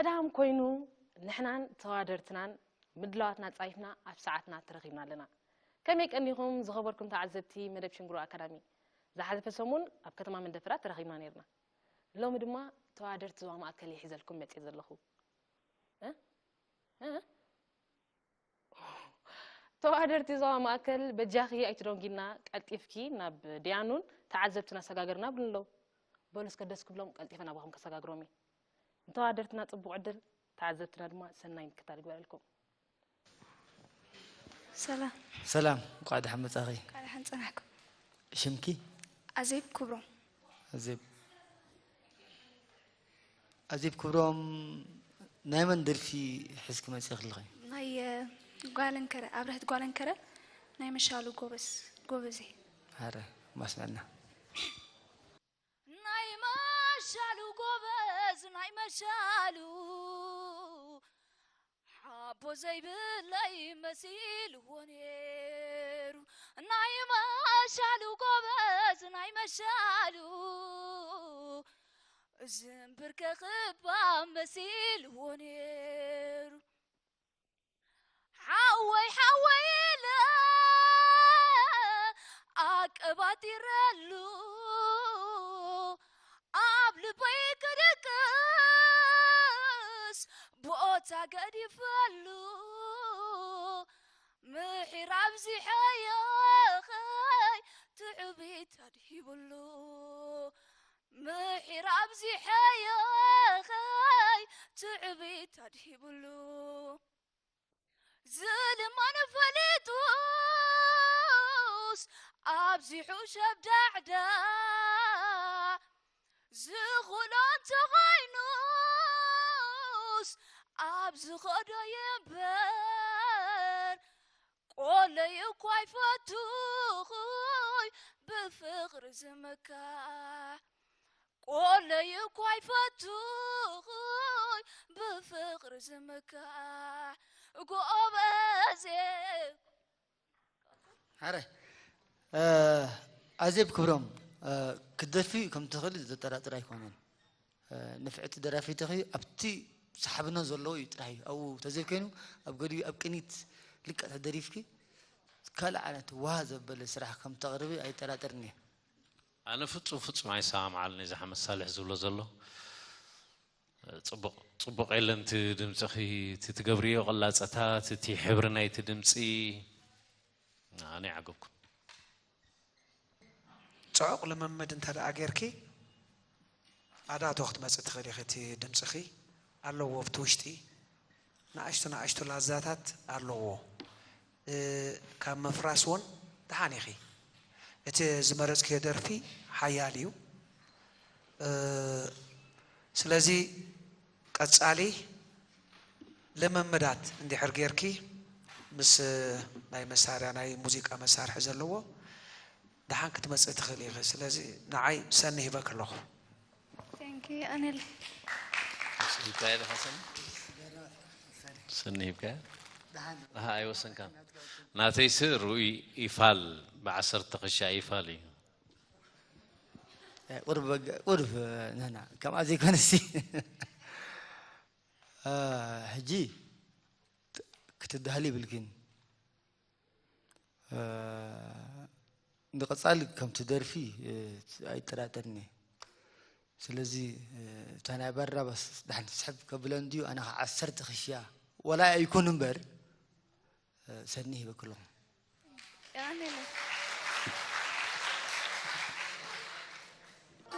ሰላም ኮይኑ ንሕናን ተዋደርትናን ምድላዋትና ጻይፍና ኣብ ሰዓትና ተረኺብና ኣለና። ከመይ ቀኒኹም ዝኸበርኩም ተዓዘብቲ መደብ ሽንግሮ ኣካዳሚ? ዝሓለፈ ሰሙን ኣብ ከተማ መንደፈራ ተረኺብና ነይርና። ሎሚ ድማ ተዋደርቲ ዞባ ማእከል ይሕዘልኩም መጽእ ዘለኹ። እ? እ? ተዋደርቲ ዞባ ማእከል በጃኺ ኣይትደንጉይና፣ ቀልጢፍኪ ናብ ዲያኑን ተዓዘብትን ኣሰጋግርና ብሉ ኣለዉ። በሉ እስከ ደስ ክብሎም ቀልጢፈ ናባኹም ከሰጋግሮም እየ። ንተዋደርትና ጽቡቕ ዕድል፣ ተዓዘብትና ድማ ሰናይ ምክታል ይግበረልኩም። ሰላም ሰላም፣ እንኳዕ ደሓን መጻኺ። እንኳዕ ደሓን ጸናሕኩም። ሽምኪ? ኣዜብ ክብሮም። ኣዜብ ኣዜብ ክብሮም፣ ናይ መን ደርፊ ሒዝኪ መጺኺ ኣለኺ? ናይ ጓለንከረ ኣብርህት ጓለንከረ ናይ መሻሉ ጎበዝ ጎበዜ። ኣረ ማስመና ናይ መሻሉ ጎበዝ ናይ መሻሉ ሓቦ ዘይብለይ መሲልዎ ነይሩ ናይ መሻሉ ጎበዝ ናይ መሻሉ ዝንብርከ ክባ መሲልዎ ነይሩ ሓወይ ሓወይ ኢለ ኣቀባጢረሉ ኣብ ልበይ ክድቅስ ቦታ ገዲፈሉ ምሒር ኣብዚሐዮ ኸይ ትዕቢት ኣድሂብሉ ምሒር ኣብዚሐዮ ኸይ ትዕቢት ኣድሂብሉ ዝልማን ፈሊጡስ ኣብዚሑ ሸብዳዕዳ ዝኽእሎ እንተኾይኑስ ኣብ ዝኸዶ ይንበር ቆለይ እኳ ይፈትኹይ ብፍቕሪ ዝምካሕ ቆለይ እኳ ይፈትኹይ ብፍቕሪ ዝምካሕ ጎበዜ ሓረ ኣዜብ ክብሮም ክትደርፊ ከም ትኽእሊ ዘጠራጥር ኣይኮነን። ንፍዕቲ ደራፊት ኢኺ። ኣብቲ ሳሕብነት ዘለዎ እዩ ጥራሕ እዩ። ኣብኡ ተዘይኮይኑ ኣብ ገሊኡ ኣብ ቅኒት ልክዕ ተደሪፍኪ ካልእ ዓይነት ዋህ ዘበለ ስራሕ ከም ተቕርቢ ኣይጠራጠርን እየ። ኣነ ፍጹም ፍጹም ኣይሰማምዓሉን እየ እዚ ሓመድ ሳልሕ ዝብሎ ዘሎ። ጽቡቕ ጽቡቕ የለን እቲ ድምጽኺ እቲ ትገብርዮ ቅላጸታት እቲ ሕብሪ ናይቲ ድምጺ ኣነ ይዓገብኩ። ጽዑቕ ልምምድ እንተ ደኣ ጌርኪ ኣዳቶ ክትመጺ ትኽእሊ ኢኺ። እቲ ድምጽኺ ኣለዎ ኣብቲ ውሽጢ ንኣሽቱ ንኣሽቱ ላዛታት ኣለዎ። ካብ ምፍራስ እውን ደሓን ኢኺ። እቲ ዝመረጽክዮ ደርፊ ሓያል እዩ። ስለዚ ቀጻሊ ልምምዳት እንድሕር ጌርኪ ምስ ናይ መሳርያ ናይ ሙዚቃ መሳርሒ ዘለዎ ደሓን ክትመጽእ ትኽእሊ ኢኺ። ስለዚ ንዓይ ሰኒ ሂበኪ ኣለኹ። Thank you ኣነለ ሂብካያ ዲኻ ሰኒ? ሰኒ ሂብካያ? ኣሃ ኣይወሰንካን። ናተይሲ ርኡይ ኢፋል ብዓሰርተ ክሻ ኢፋል እዩ። ቁርብ በጋ ቁርብ ናና ከምኣ ዘይኮነሲ ሕጂ ክትዳህል ይብልክን ንቐጻሊ ከምቲ ደርፊ ኣይጠራጠርኒ። ስለዚ እታ ናይ ባራባስ ዳሕን ስሕብ ከብለን ድዩ ኣነ ከዓ ዓሰርተ ክሽያ ወላ ኣይኩን እምበር ሰኒ ሂበክሎም።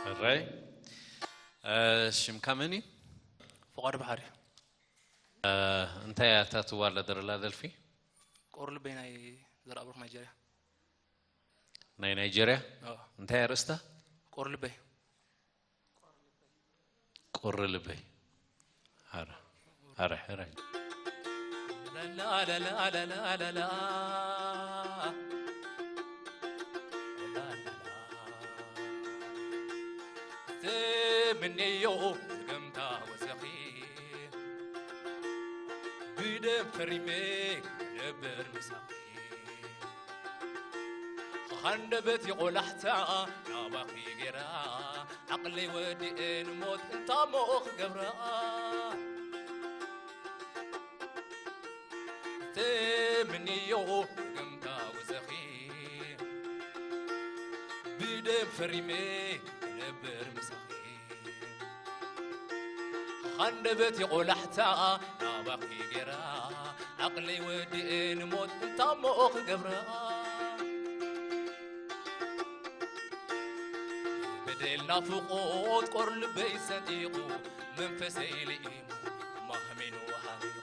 ሕራይ ሽምካ መን እዩ? ፍቓዱ ባሕሪ። እንታይ እያ እታ ትዋዳደረላ ደርፊ? ቁር ልበይ ናይ ዘርኣብሩኽ ናይጀርያ። ናይ ናይጀርያ? እንታይ እያ ርእስታ? ቁር ልበይ። ቁሪ ልበይ ኣረ ኣረ ሕራይ ትምንዮ ዝገምታ ወዘኺ ብደም ፈሪመ ነበር ምሳኺ ሃንደበት የቆላሕታ ናባኺ ገይራ ዓቕለይ ወዲኤ ንሞት እንታሞ ክገብራ ምንዮ ግምታ ውዘኺ ብደም ፈሪመ ነበር ምሳኺ ኻንደበት የቆላሕታ ናባኺ ገራ ዓቕለይ ወድእን ሞት እንታሞ ክገብራ በደል ናፍቆት ቆር ልበይ ሰንጢቑ መንፈሰይ ልኢሙ ማህሚኑ ሃሚቑ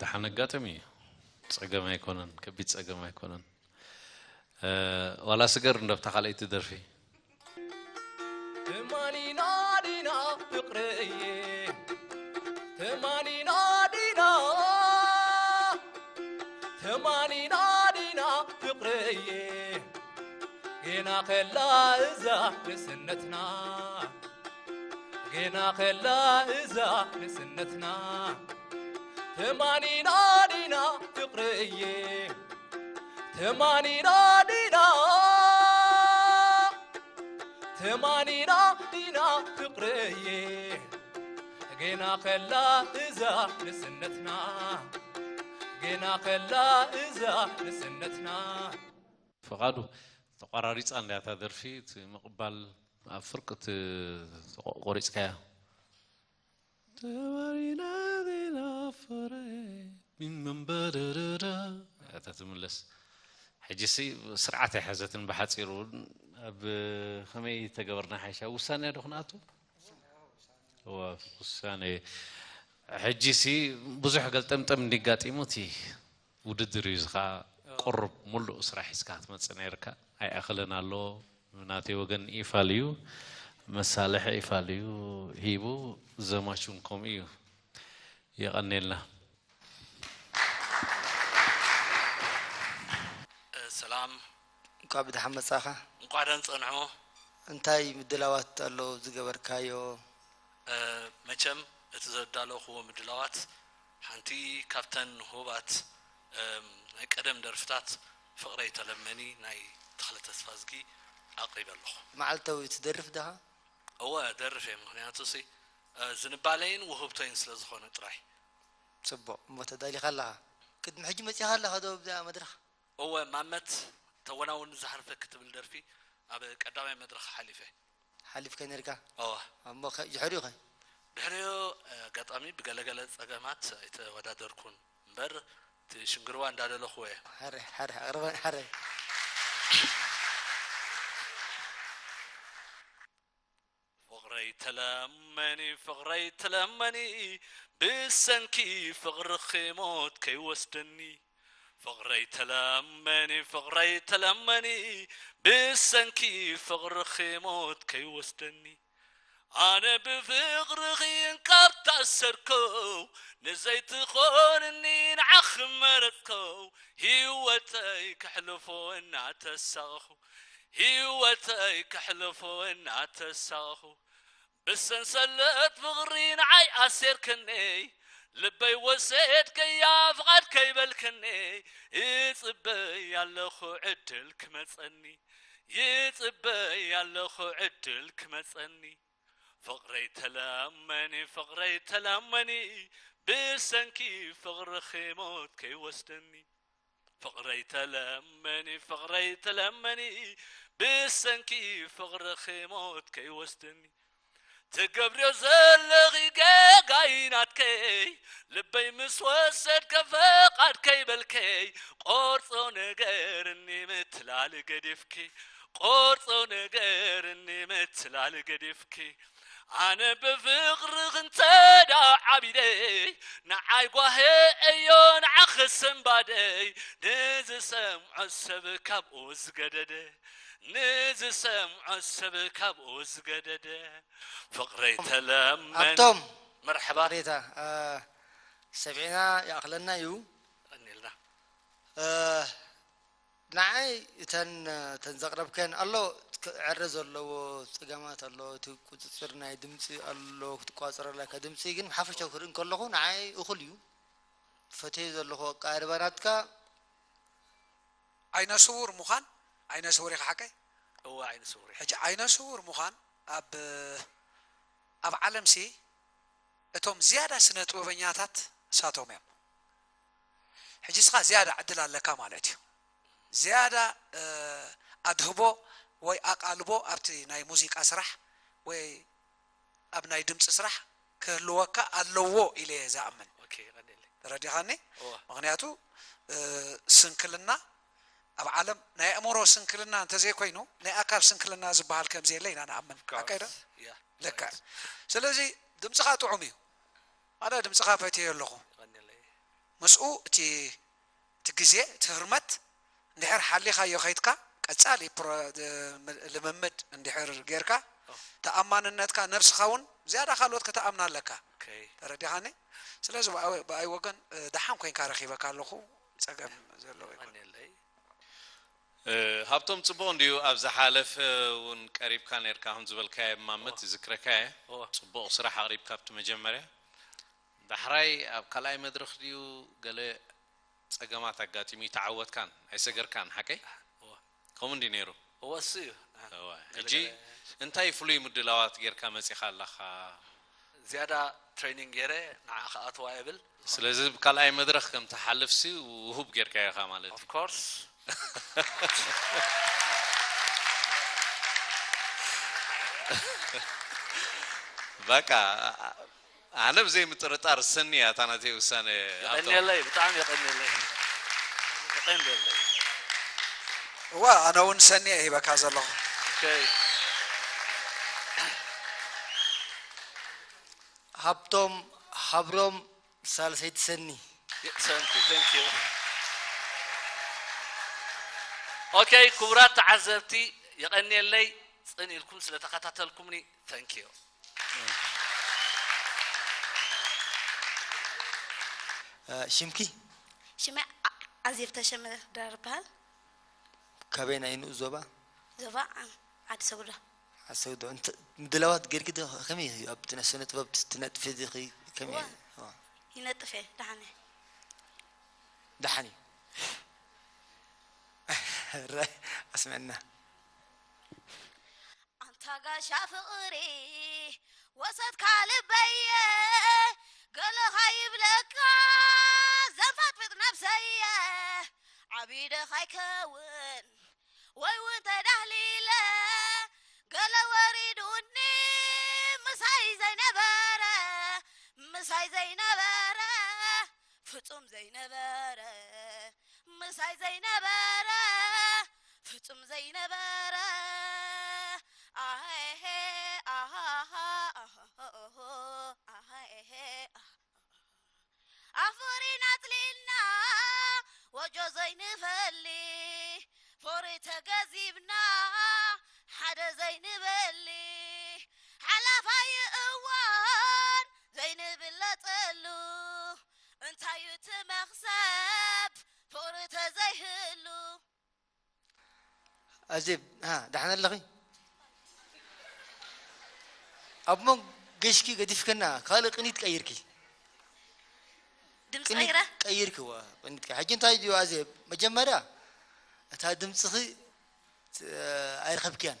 ደሓን ኣጋጠሚ እዩ። ጸገም ኣይኮነን፣ ከቢድ ጸገም ኣይኮነን። ዋላ ስገር እንደብታ ካልኣይቲ ደርፊ ተማኒና ዲና ፍቅረየ ተማኒና ዲና ተማኒና ዲና ፍቅረየ ጌና ከላ እዛ ንስነትና ጌና ከላ እዛ ንስነትና ተማኒና ዲና ፍቅረየ ተማኒና ዲና ተማኒና ዲና ፍቅረየ ጌና ከላ እዛ ንስነትና ጌና ከላ እዛ ንስነትና ፍቓዱ ተቋራሪጻ እንድያ እታ ደርፊ፣ እቲ ምቕባል ኣብ ፍርቂ እቲ ቆሪጽካያ። ተባሪና ዜና ፈረ ሚን መንበረረረ እታ ትምለስ። ሕጂሲ ስርዓት ኣይሓዘትን። ብሓጺሩ ኣብ ከመይ ተገበርና ሓይሻ ውሳኔ ዶ ክንኣቱ? እወ፣ ውሳኔ። ሕጂሲ ብዙሕ ገልጠምጠም እንዲጋጢሙ እቲ ውድድር እዩ። እዚ ኸዓ ቁሩብ ሙሉእ ስራሕ ሒዝካ ክትመጽእ ነይርካ። ኣይኣኸለን ኣሎ። ናተይ ወገን ኢፋል እዩ፣ መሳልሒ ኢፋል እዩ ሂቡ፣ ዘማች እውን ከምኡ እዩ። የቐንየልና። ሰላም። እንኳዕ ብደሓን መጻኻ። እንኳዕ ደህን ጸንሑ። እንታይ ምድላዋት ኣሎ ዝገበርካዮ? መቸም እቲ ዘዳለኹዎ ምድላዋት ሓንቲ ካብተን ህቡባት ናይ ቀደም ደርፍታት ፍቕረይ ተለመኒ ናይ ተኽለ ተስፋዝጊ ኣቕሪበ ኣለኹ። መዓልታዊ ትደርፍ ዲኻ? እወ እደርፍ እየ፣ ምኽንያቱሲ ዝንባለይን ውህብቶይን ስለ ዝኾነ ጥራይ። ጽቡቕ እሞ ተዳሊኻ ኣለኻ? ቅድሚ ሕጂ መጺኻ ኣለኻ ዶ ኣብዛ መድረኽ? እወ ማመት ተወናውኒ ዝሃርፈ ክትብል ደርፊ ኣብ ቀዳማይ መድረኽ ሓሊፈ። ሓሊፍካ ነርካ? እወ። እሞ ድሕሪኡ ኸ? ድሕሪኡ ኣጋጣሚ ብገለገለ ጸገማት ኣይተወዳደርኩን እምበር እቲ ሽንግርዋ እንዳደለኹዎ እየ። ሓረ ሓረ ኣቕርበን ሓረ። ፍቕረይ ተለመኒ ፍቕረይ ተለመኒ ብሰንኪ ፍቕርኺ ሞት ከይወስደኒ ፍቕረይ ተለመኒ ፍቕረይ ተለመኒ ብሰንኪ ፍቕርኺ ሞት ከይወስደኒ ኣነ ብፍቕርኺ እንካብ ታሰርኩው ንዘይትኾንኒ ንዓኺ መረጽኩው ህይወተይ ከሕልፎ እናተሳቐኹ ህይወተይ ከሕልፎ እናተሳቐኹ ብሰንሰለት ፍቕሪ ንዓይ ኣሴርክኒ ልበይ ወሰድከያ ፍቓድ ከይበልክኒ ይጽበይ ኣለኹ ዕድል ክመጸኒ ይጽበይ ኣለኹ ዕድል ክመጸኒ ፍቕረይ ተለመኒ ፍቕረይ ተለመኒ ብሰንኪ ፍቕርኺ ሞት ከይወስደኒ ፍቕረይ ተለመኒ ፍቕረይ ተለመኒ ብሰንኪ ፍቕርኺ ሞት ከይወስደኒ ትገብርዮ ዘለኺ ገጋይ ናትከይ ልበይ ምስ ወሰድከ ፈቓድ ከይበልከይ ቆርጾ ነገርኒ ምትላል ገዲፍኪ ቆርጾ ነገርኒ ምትላል ገዲፍኪ ኣነ ብፍቕርኺ እንተ ደኣ ዓቢደ ንዓይ ጓሄ እዮ ንዓኺ ስንባደይ ንዝሰምዖ ሰብ ካብኡ ዝገደደ ንዝሰምዖ ሰብ ካብኡ ዝገደደ ፍቕረይ ተለመን ኣብቶም መርሐባ ሬታ ሰብዒና ይኣኽለና እዩ ቀኒልና ንዓይ እተን እተን ዘቕረብከን ኣሎ ክዕረ ዘለዎ ፀገማት ኣሎ እቲ ቁፅፅር ናይ ድምፂ ኣሎ ክትቋፀረለካ ድምፂ ግን ብሓፈሻዊ ክርኢ ከለኹ ንዓይ እኹል እዩ ፈትዮ ዘለኹ ኣቃርባ ናትካ ዓይነ ስውር ምዃን ዓይነ ስውር ኢኻ ሓቀይ እወ፣ ዓይነ ስውር እዩ። ሕጂ ዓይነ ስውር ምዃን ኣብ ኣብ ዓለምሲ እቶም ዝያዳ ስነ ጥበበኛታት እሳቶም እዮም። ሕጂ እስኻ ዝያዳ ዕድል ኣለካ ማለት እዩ። ዝያዳ ኣድህቦ ወይ ኣቓልቦ ኣብቲ ናይ ሙዚቃ ስራሕ ወይ ኣብ ናይ ድምፂ ስራሕ ክህልወካ ኣለዎ ኢለ እየ ዝኣምን። ተረዲኻኒ? ምክንያቱ ስንክልና ኣብ ዓለም ናይ ኣእምሮ ስንክልና እንተዘይኮይኑ ናይ ኣካል ስንክልና ዝበሃል ከምዘየለ ኢና ንኣምን። ሓቀይ ዶ? ልክዕ። ስለዚ ድምፅኻ ጥዑም እዩ። ኣነ ድምፅኻ ፈትየ ኣለኹ። ምስኡ እቲ እቲ ግዜ እቲ ህርመት እንድሕር ሓሊኻዮ ከይድካ ቀፃሊ ልምምድ እንድሕር ጌርካ ተኣማንነትካ ነብስኻ እውን ዝያዳ ካልኦት ከተኣምና ኣለካ። ተረዲኻኒ? ስለዚ ብኣይ ወገን ደሓን ኮይንካ ረኺበካ ኣለኹ። ፀገም ዘለዎ ኣይኮነለይ። ሃብቶም ፅቡቕ እንድዩ። ኣብ ዝሓለፈ እውን ቀሪብካ ነርካ ከም ዝበልካየ ማመት ይዝክረካየ። ፅቡቕ ስራሕ ኣቕሪብካ ኣብቲ መጀመርያ። ዳሕራይ ኣብ ካልኣይ መድረኽ ድዩ ገለ ፀገማት ኣጋጢሙ ይተዓወትካን ኣይሰገርካን ሓቀይ? ከምኡ እንዲ ነይሩ። እወ እሱ እዩ። እወ፣ ሕጂ እንታይ ፍሉይ ምድላዋት ጌርካ መፂኻ ኣለኻ? ዝያዳ ትሬኒንግ ገይረ ንዓ ክኣትዋ የብል። ስለዚ ብካልኣይ መድረኽ ከም ትሓልፍሲ ውሁብ ጌርካ ኢኻ ማለት እዩ። ኦፍኮርስ በቃ ኣነ ብዘይ ምጥርጣር ሰኒ እያ እታ ናተይ ውሳነ። የቀንየለይ፣ ብጣዕሚ የቀንየለይ፣ የቀንየለይ። እዋ ኣነ እውን ሰኒ እየ ሂበካ ዘለኹ። ሃብቶም፣ ሃብሮም፣ ሳልሰይቲ ሰኒ። ኦኬ፣ ክቡራት ተዓዘብቲ የቀንየለይ፣ ፅን ኢልኩም ስለተኸታተልኩምኒ። Thank you። ሽምኪ? ሽመይ ኣዜብ ተሸመ ዳር ይበሃል። ካበይ ናይ ንኡ ዞባ? ዞባ ዓዲ ሰጉዶ። ዓዲ ሰጉዶ። ምድላዋት ጌርኪ ዶ ከመይ እዩ ኣብቲ ናይ ስነ ጥበብ ትነጥፊ ዲኺ? ከመይ እዩ? ይነጥፍ እየ ደሓን እየ። ደሓን እዩ። ራይ ኣስመዕና። ኣንታ ጋሻ ፍቕሪ ወሰድካ ልበየ ገለኻ ይብለካ ዘንፋጥፍጥ ነብሰየ ዓብደኻ ይከውን ወይ እውን ተዳህሊለ ገለ ወሪዱኒ ምሳይ ዘይነበረ ምሳይ ዘይነበረ ፍጹም ዘይነበረ ምሳይ ዘይነበረ ፍጹም ዘይነበረ ኣሄ ኣሃሃ ኣሆሆ ኣሄ ኣፍሪና ኣጽሊልና ወጆ ዘይንፈሊ ፎሪ ተገዚብና ሓደ ዘይንበሊ ሓላፋይ እዋን ዘይንብለጸሉ እንታዩ እቲ መኽሰብ ፍቕሪ ተዘይህሉ ኣዜብ ደሓን ኣለኺ? ኣብ መንጎ ገሽኪ ገዲፍክና ካልእ ቅኒት ቀይርኪ። ድምፂ ቀይረ? ቀይርኪዋ ቅኒትካ። ሕጂ እንታይ ድዩ ኣዜብ መጀመርያ እታ ድምፅኺ ኣይረኸብክያን።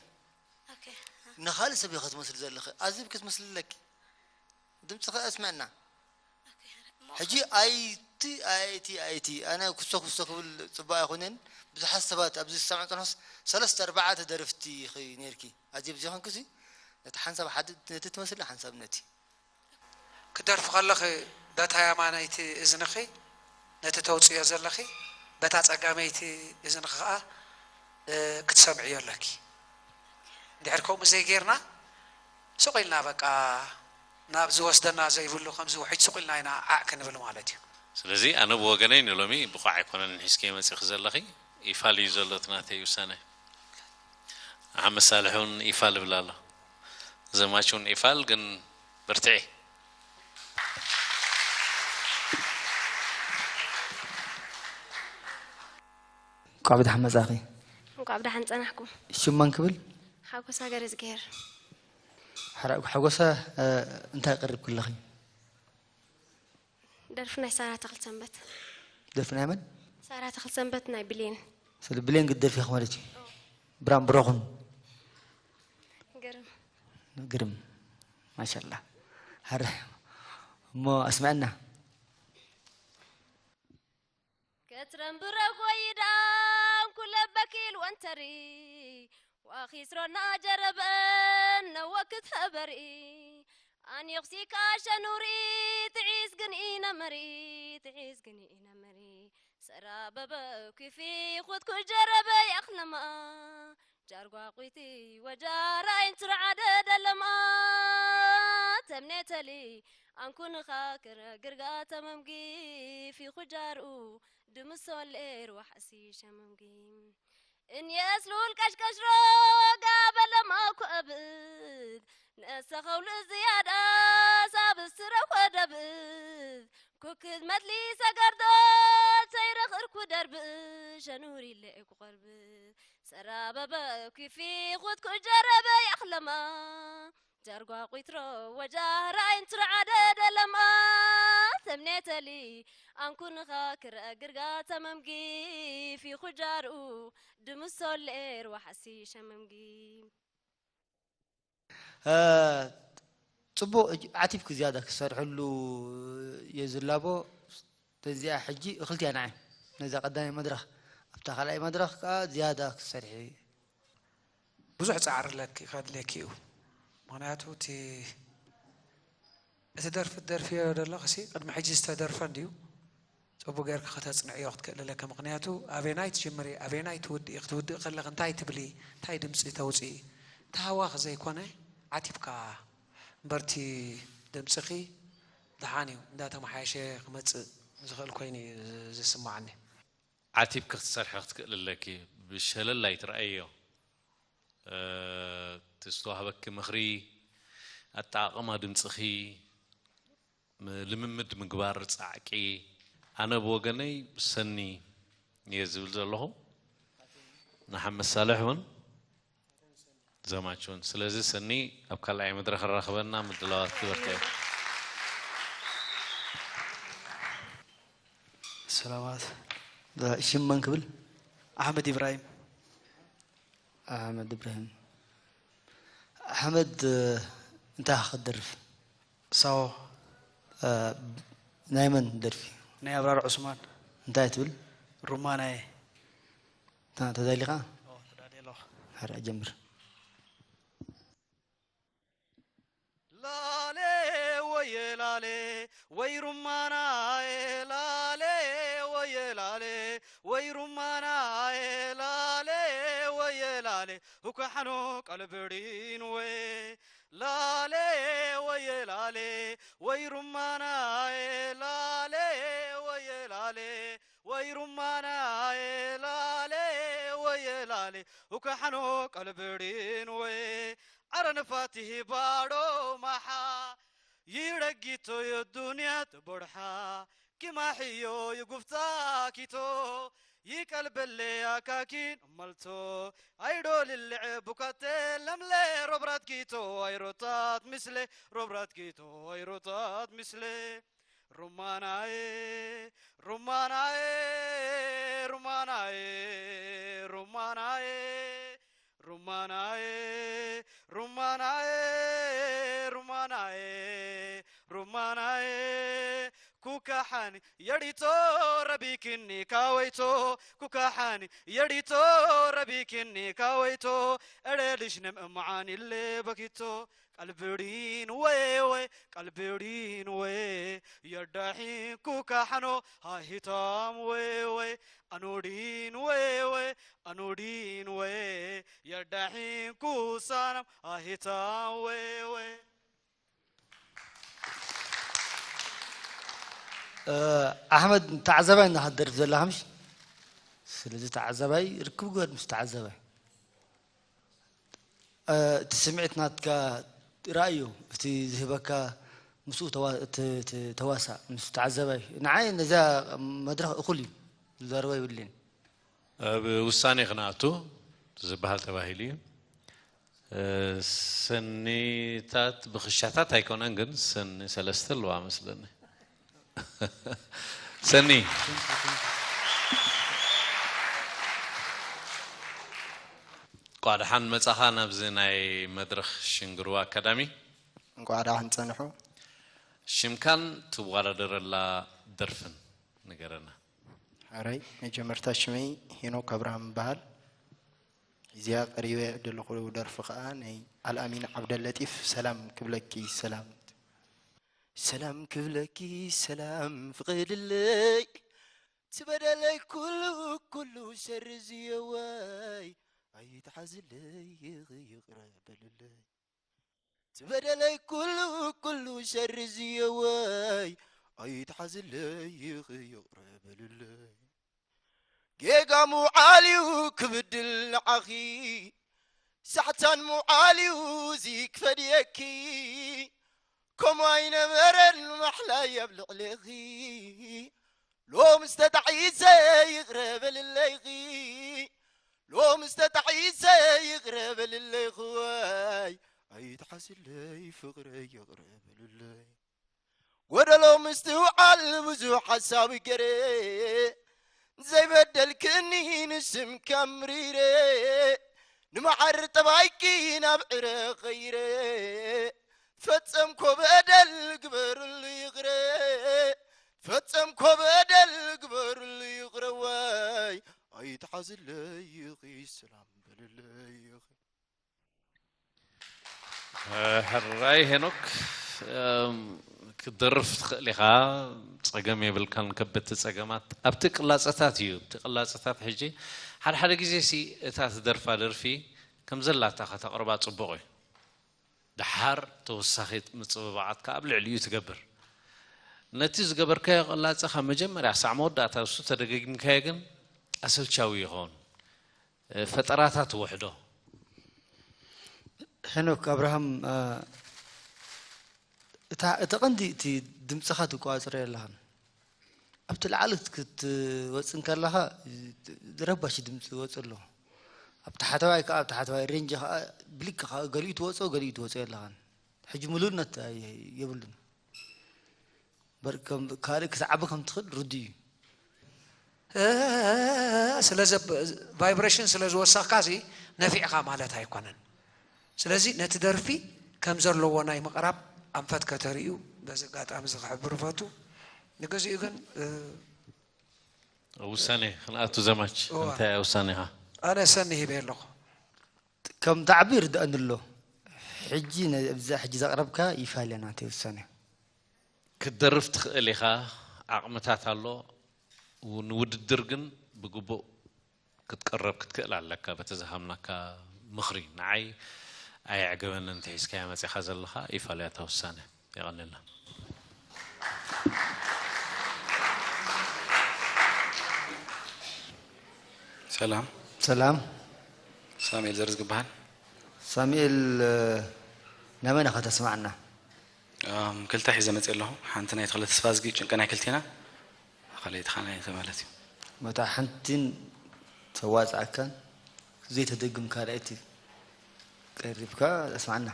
ንኻልእ ሰብ ኢኺ ክትመስሊ ዘለኺ። ኣዜብ ክትመስሊ ኣለኪ። ድምፅኺ ኣስምዕና። ሕጂ ኣይቲ ኣይቲ ኣይቲ ኣነ ኩሶ ኩሶ ክብል ፅቡቅ ኣይኮነን። ብዙሓት ሰባት ኣብዚ ዝሰምዑ ፅንሖስ ሰለስተ ኣርባዕተ ደርፍቲ ኢኺ ነይርኪ። ኣዚ ብዚ ኮንኩሲ ነቲ ሓንሳብ ሓደ ነቲ ትመስሊ ሓንሳብ ነቲ ክደርፊ ከለኺ በታ የማነይቲ እዝንኺ ነቲ ተውፅዮ ዘለኺ በታ ፀጋመይቲ እዝንኺ ከዓ ክትሰምዕዮ ኣለኪ። እንድሕር ከምኡ ዘይጌርና ስቕ ኢልና በቃ ናብ ዝወስደና ዘይብሉ ከምዚ ውሕጅ ስቕ ኢልና ኢና ዓዕ ክንብል ማለት እዩ። ስለዚ ኣነ ብወገነይ ንሎሚ ብቑዕ ኣይኮነን ሒዝክዮ መፂኺ ዘለኺ። ኢፋል እዩ ዘሎ እቲ ናተይ ውሳነ። ንሓመድ ሳልሕ እውን ኢፋል እብል ኣሎ። ዘማች እውን ኢፋል ግን በርትዒ። እንቋዕ ብደሓን መጻእኺ። እንቋዕ ብደሓን ጸናሕኩም። ሽም መን ክብል? ሓጎሳ ገረዝግሄር። ሓራ- ሓጎሳ እ፣ እንታይ ቀሪብኪ ኣለኺ? ደርፊ ናይ ሳራ ተኽልሰንበት። ደርፊ ናይ መን? ሳራ ተኽልሰንበት ናይ ብሌን። ስለ ብሌን ግደፊ ኢኺ ማለት እዩ። ብራም ብረኹም። ግርም ግርም ማሻላ። ሀረ እሞ ኣስመዐና። ከትረምብረ ጎይዳን ኩለበኪል ወንተሪ ዋኺስሮና ጀረበን ነወክት ሀበሪ ኣኒኽሲካ ሸኑሪ ትዒዝ ግን ኢነመሪ ትዒዝ ግን ኢነመሪ ሰራበበ ኪፊ ኹትኩ ጀረበ ያኽለማ ጃርጓ ቁይቲ ወጃራይ እንትርዓደ ደለማ ተምኔተሊ ኣንኩንኻ ክረግርጋ ተመምጊ ፊኹ ጃርኡ ድምሶሌር ዋሕሲ ሸመምጊ እንየስ ልውል ቀሽቀሽሮ ጋበለማ ኮእብድ ነሰኸውል ዝያዳ ሳብስትረ ኮደብድ ኩክድ መትሊ ሰገርዶ ተይረኽርኩ ደርብ ሸኑሪለ ኩቐርብ ሰራበበ ኪፊ ኹትኩ ጀረበ ያኽለማ ጃርጓ ቁይትሮ ወጃራይ እንትርዓደ ደለማ ተምኔተሊ ኣንኩንኻ ክረግርጋ ተመምጊ ፊኹ ጃርኡ ድምሶሌር ዋሕሲ ሸመምጊ ጽቡቕ። ዓቲብኪ ዝያዳ ክሰርሐሉ እየ ዝላቦ። ነዚኣ ሕጂ እኽልቲ እያ ንዓይ ነዛ ቀዳማይ መድረኽ። ኣብታ ካልኣይ መድረኽ ከዓ ዝያዳ ክትሰርሒ ብዙሕ ፃዕሪ ለኪ ከድልየኪ እዩ። ምክንያቱ እቲ እቲ ደርፊ ትደርፍዮ ዘለኽሲ ቅድሚ ሕጂ ዝተደርፈ እንድዩ። ፅቡቅ ጌርኪ ከተፅንዕዮ ክትክእሊ ኣለኪ። ምክንያቱ ኣበየናይ ትጅምሪ ኣበየናይ ትውድኢ፣ ክትውድኢ ከለኺ እንታይ ትብሊ፣ እንታይ ድምፂ ተውፅኢ፣ እቲ ሃዋኽ ዘይኮነ ዓቲብካ እምበርቲ ድምፅኺ ደሓን እዩ እንዳተመሓየሸ ክመፅእ ዝኽእል ኮይኑ እዩ ዝስማዓኒ። ዓቲብኪ ክትሰርሒ ክትክእሊ ኣለኪ። ብሸለል ኣይትርኣይዮ። እቲ ዝተዋህበኪ ምኽሪ፣ ኣጠቓቕማ ድምፅኺ፣ ልምምድ ምግባር ፃዕቂ። ኣነ ብወገነይ ሰኒ እየ ዝብል ዘለኹ። ንሓመድ ሳልሕ እውን ዘማች እውን። ስለዚ ሰኒ ኣብ ካልኣይ መድረኽ ኣራኽበና ምድላዋት ክበርትዕ። ሰላማት። ሽም መን ክብል? ኣሕመድ ኢብራሂም። ኣሕመድ ኢብራሂም። ኣሕመድ እንታይ ክትደርፍ? ሳዎ። ናይ መን ደርፊ? ናይ ኣብራር ዑስማን። እንታይ ትብል? ሩማናየ። ተዳሊኻ? ተዳልየ ኣለኹ። ሓራ ጀምር። ላሌ ወየ ላሌ ወይ ሩማናየ ላሌ ወየ ላሌ ወይ ሩማናየ ላሌ ወየ ላሌ ሁካሕኖ ቀልብሪን ወይ ላሌ ወየ ላሌ ወይ ሩማናየ ላሌ ወየ ላሌ ወይ ሩማናየ ላሌ ወየ ላሌ ሁካሕኖ ቀልብሪን ወይ ዓረ ንፋቲህ ባዶ ማሓ ይረጊቶ የዱንያ ትቦርሓ ኪማሕዮ ይጉፍታ ኪቶ ይቀልበለ ኣካኪን እመልቶ ኣይዶ ልልዕ ቡካተ ለምለ ሮብራት ጊቶ ኣይሮታት ምስለ ሮብራት ጊቶ ኣይሮታት ምስለ ሩማናየ ሩማናየ ሩማናየ ሩማናየ ሩማናየ ሩማናየ ሩማናየ ኩካሓኒ የዲቶ ረቢክኒ ካወይቶ ኩካሓኒ የዲቶ ረቢክኒ ካወይቶ እረ ልሽነም እምዓን ኢለ በኪቶ ቀልብሪን ወይ ወይ ቀልብሪን ወይ የዳሒንኩ ካሕኖ ሃሂታም ወይ ወይ ኣኑዲን ወይ ወይ ኣኑዲን ወይ የዳሒንኩ ሳናም ሃሂታም ወይ ወይ ኣሕመድ ተዓዛባይ እና ክትደርፍ ዘለካ ምሽ ስለዚ ተዓዛባይ ርክብ ግበር ምስ ተዓዛባይ እቲ ስምዒት ናትካ ራእዩ እቲ ዝህበካ ምስኡ ተዋሳእ ምስ ተዓዛባይ ንዓይ ነዛ መድረክ እኩል እዩ ዝዛረቦ ይብልን ኣብ ውሳኔ ክንኣቱ ዝበሃል ተባሂሉ እዩ። ሰኒታት ብክሻታት ኣይኮነን ግን ሰኒ ሰለስተ ኣለዋ መስለኒ። ሰኒ እንቋዕ ደሓን መጻኻ ናብዚ ናይ መድረኽ ሽንግርዋ ኣካዳሚ። እንቋዕ ደሓን ጸንሑ። ሽምካን ትወዳደረላ ደርፍን ንገረና። ሓራይ መጀመርታ ሽመይ ሄኖክ ኣብርሃም ይበሃል። እዚኣ ቀሪበ ዘለኹ ደርፊ ከዓ ናይ ኣልኣሚን ዓብደለጢፍ ሰላም ክብለኪ ሰላም። ሰላም ክብለኪ ሰላም ፍቐድለይ፣ ትበደለይ ኩሉ ኩሉ ሰርዝዮ ወይ ኣይትሓዝለይ ይቕረ በልለይ። ትበደለይ ኩሉ ኩሉ ሰርዝዮ ወይ ኣይትሓዝለይ ይቕረ በልለይ። ጌጋ ምውዓል እዩ ክብድል ንዓኺ፣ ሳሕታን ምውዓል እዩ እዚ ክፈድየኪ። ከምኡ ኣይነበረን ማሕላይ ኣብ ልዕሌኺ። ሎምስ ተጣዒሰ ይቕረ በልለይኺ፣ ሎምስ ተጣዒሰ ይቕረ በልለይኺ። ወይ ኣይትሓስለይ ፍቕረይ ይቕረ በልለይ። ጎደሎ ምስትውዓል ብዙሕ ሓሳብ ገረ፣ ዘይበደልክኒ ንስምካ ምሪረ፣ ንመዓር ጠባይኪ ናብ ዕረ ኸይረ፣ ፈጸምኮ በደል ግበርሉ ይቕረ፣ ፈጸምኮ በደል ግበርሉ ይቕረ። ወይ ኣይትሓዝለይ ይኺ ሰላም በልለይ ይኺ። ሕራይ ሄኖክ፣ እም፣ ክትደርፍ ትኽእል ኢኻ፣ ጸገም የብልካን። ከበድቲ ጸገማት ኣብቲ ቅላጸታት እዩ። ኣብቲ ቅላጸታት ሕጂ ሓደ ሓደ ግዜ ሲ እታ ትደርፋ ደርፊ ከም ዘላታ ከተቕርባ ጽቡቕ እዩ። ደሓር ተወሳኺ ምጽብባዓት ከኣ ኣብ ልዕሊኡ ትገብር። ነቲ ዝገበርካዮ ቅላጸ ካብ መጀመርያ ክሳዕ መወዳእታ እሱ ተደጋጊምካዮ ግን ኣሰልቻዊ ይኸውን። ፈጠራታት ውሕዶ። ሄኖክ ኣብርሃም፣ እ፣ እታ እቲ ቀንዲ እቲ ድምፅኻ ትቆፃፀሮ የለኻን። ኣብቲ ላዕሊ ክትወፅእ እንከለኻ ረባሺ ድምፂ ይወፅእ ኣሎ። ኣብ ታሕተዋይ ከዓ ኣብ ታሕተዋይ ሬንጅ ከዓ ብሊክ ከዓ ገሊኡ ትወፅኦ ገሊኡ ትወፅኦ የለኻን። ሕጂ ምሉእነት ኣየ- የብሉን። በር- ከም- ካልእ ክትዓቢ ከም ትኽእል ርዱእ እዩ። እ፣ ስለ ዘብ- ቫይብሬሽን ስለ ዝወሰኽካ ሲ ነፊዕኻ ማለት ኣይኮነን። ስለዚ ነቲ ደርፊ ከም ዘለዎ ናይ ምቕራብ ኣንፈት ከተርእዩ በዚ ኣጋጣሚ እዚ ክሕብር እፈቱ። ንግዚኡ ግን እ፣ ውሳኔ ክንኣቱ ዘማች እዋ። እንታይ ውሳኔኻ? ኣነ ሰኒ ሂበ ኣለኹ። ከም ዳዕቢ ይርድኣኒ ኣሎ። ሕጂ ነ- እዛ ሕጂ ዘቕረብካ ይፋለ ናተይ ውሳኔ። ክትደርፍ ትኽእል ኢኻ፣ ዓቕምታት ኣሎ። ንውድድር ግን ብግቡእ ክትቅረብ ክትክእል ኣለካ። በቲ ዝሃብናካ ምኽሪ ንዓይ ኣየዕገበንን። እንተ ሒዝካያ መጺኻ ዘለኻ ይፋለያ እታ ውሳነ። የቐንልና። ሰላም። ሰላም። ሳሙኤል ዘርዝግ ይበሃል። ሳሙኤል፣ እ፣ ናበና ከተስማዕና? እም፣ ክልተ ሒዘ መፅእ ኣለኹ። ሓንቲ ናይ ተኽለ ተስፋዝጊ ጭንቂ ናይ ክልቴና፣ ካልኣይቲ ከዓ ናይ ተማለት እዩ። መታ ሓንቲን ተዋፅኣካን ዘይተደግም ካልኣይቲ ቀሪብካ ኣስማዕና።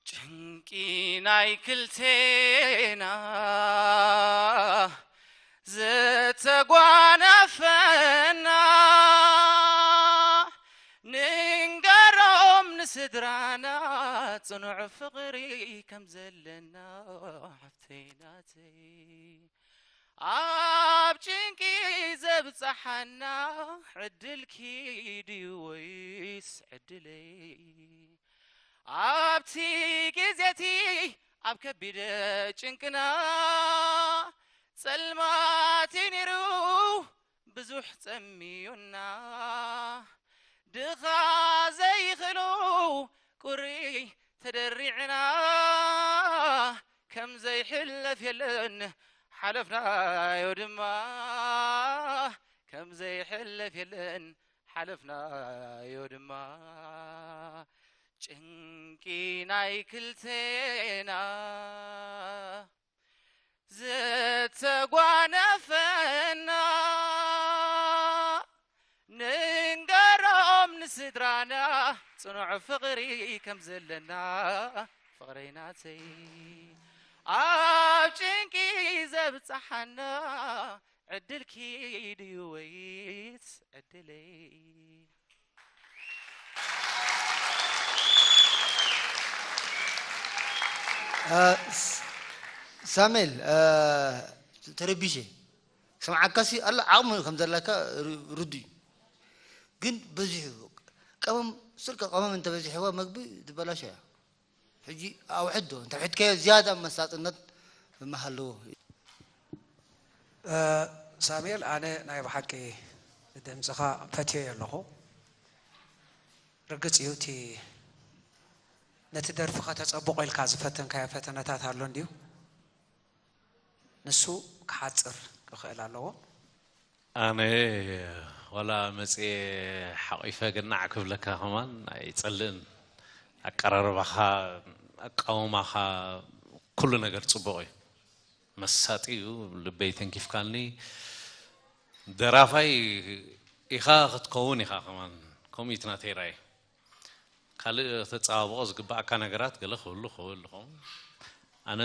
ጭንቂ ናይ ክልቴና ዝተጓነፈና፣ ንንገሮም ንስድራና ጽኑዕ ፍቕሪ ከም ዘለና። ሓፍተይ ናተይ፣ ኣብ ጭንቂ ዘብጽሓና ዕድልኪ ድዩ ወይስ ዕድለይ? ኣብቲ ግዜቲ ኣብ ከቢድ ጭንቅና፣ ጸልማት ነይሩ ብዙሕ ጸሚዩና፣ ድኻ ዘይኽእሉ ቁሪ ተደሪዕና፣ ከም ዘይሕለፍ የለን ሓለፍናዮ ድማ፣ ከም ዘይሕለፍ የለን ሓለፍናዮ ድማ። ጭንቂ ናይ ክልቴና ዝተጓነፈና፣ ንንገሮም ንስድራና ጽኑዕ ፍቕሪ ከም ዘለና። ፍቕረይ ናተይ፣ ኣብ ጭንቂ ዘብጽሓና ዕድልኪ ድዩ ወይስ ዕድለይ? ሳሜል፣ ተረቢሸ ክሰምዓካሲ ኣሎ። ዓቕሚ ከም ዘለካ ርዱእ እዩ። ግን በዚሑ ቀመም ስርቂ ቀመም እንተበዚሕዋ መግቢ ዝበላሸ እያ። ሕጂ ኣውሕዶ እንተ ውሕድካዮ ዝያዳ መሳጥነት ምሃለዎ። ሳሙኤል፣ ኣነ ናይ ብሓቂ ድምፅኻ ፈትየዮ ኣለኹ። ርግፅ እዩ፣ እቲ ነቲ ደርፊ ከተፀብቆ ኢልካ ዝፈተንካዮ ፈተነታት ኣሎ እንድዩ። ንሱ ክሓፅር ክኽእል ኣለዎ። ኣነ ዋላ መፅየ ሓቒፈ ግናዕ ክብለካ ከማን ኣይፀልእን። ኣቀራርባኻ፣ ኣቃውማኻ፣ ኩሉ ነገር ፅቡቕ እዩ። መሳጢ እዩ። ልበይ ተንኪፍካኒ። ደራፋይ ኢኻ ክትከውን ኢኻ ከማን። ከምኡ እዩ እቲ ናተይ ራእይ። ካልእ ተፀባብቆ ዝግበኣካ ነገራት ገለ ክህሉ ክህሉ ይኸውን። ኣነ